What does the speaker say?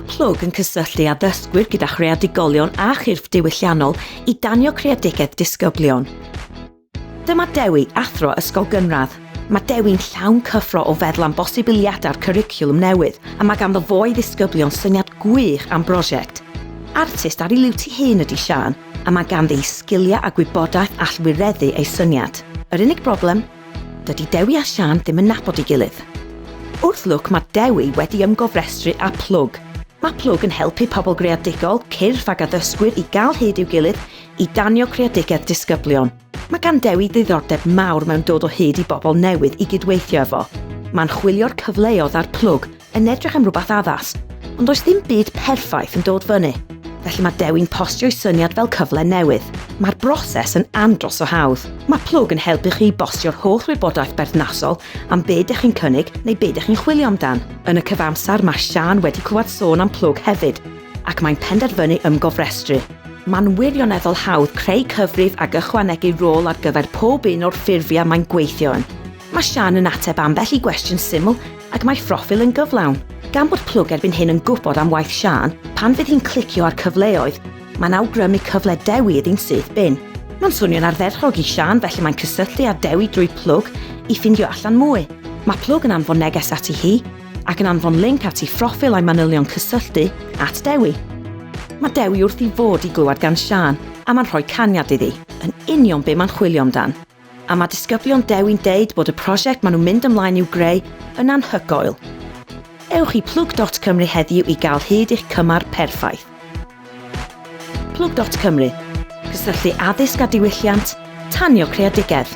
Mae Plwg yn cysylltu addysgwyr gyda chreadigolion a chyrff diwylliannol i danio creadigedd disgyblion. Dyma Dewi, athro ysgol gynradd. Mae Dewi'n llawn cyffro o feddwl am bosibiliadau'r cwricwlwm newydd a mae ganddo fo a'i ddisgyblion syniad gwych am brosiect. Artist ar ei liwt ei hun ydy Siân a mae ganddi sgiliau a gwybodaeth all wireddu ei syniad. Yr unig broblem? Dydy Dewi a Siân ddim yn nabod ei gilydd. Wrth lwc mae Dewi wedi ymgofrestru â Plwg. Mae Plwg yn helpu pobl greadigol, cyrff ag addysgwyr i gael hyd i'w gilydd i danio creadigedd disgyblion. Mae gan Dewi ddiddordeb mawr mewn dod o hyd i bobl newydd i gydweithio efo. Mae'n chwilio'r cyfleodd a'r plwg yn edrych am rhywbeth addas, ond does ddim byd perffaith yn dod fyny. Felly mae Dewi'n postio'i syniad fel cyfle newydd. Mae'r broses yn andros o hawdd. Mae plwg yn helpu chi i bostio'r holl wybodaeth berthnasol am be dych chi'n cynnig neu be dych chi'n chwilio amdan. Yn y cyfamser mae Siân wedi clywed sôn am plwg hefyd, ac mae'n penderfynu ymgofrestru. Mae'n wirioneddol hawdd creu cyfrif ac ychwanegu rôl ar gyfer pob un o'r ffurfiau mae'n gweithio yn. Mae Siân yn ateb ambell i gwestiwn syml ac mae phroffil yn gyflawn. Gan bod Plwg erbyn hyn yn gwybod am waith Siân, pan fydd hi'n clicio ar cyfleoedd, mae'n awgrymu cyfle Dewi iddi'n syth bin. Mae'n swnio'n ardderchog i Siân felly mae'n cysylltu â Dewi drwy Plwg i ffindio allan mwy. Mae Plwg yn anfon neges ati hi, ac yn anfon linc at ei phroffil a'i manylion cysylltu at Dewi. Mae Dewi wrth ei fod i glywed gan Siân a mae'n rhoi caniad iddi, yn union be mae'n chwilio amdan. A mae disgyblion Dewi'n deud bod y prosiect maen nhw'n mynd ymlaen i'w greu yn anhygoel. Ewch i plwg.cymru heddiw i gael hyd i'ch cymar perffaith. Plwg.cymru. Cysylltu addysg a diwylliant, tanio creadigedd.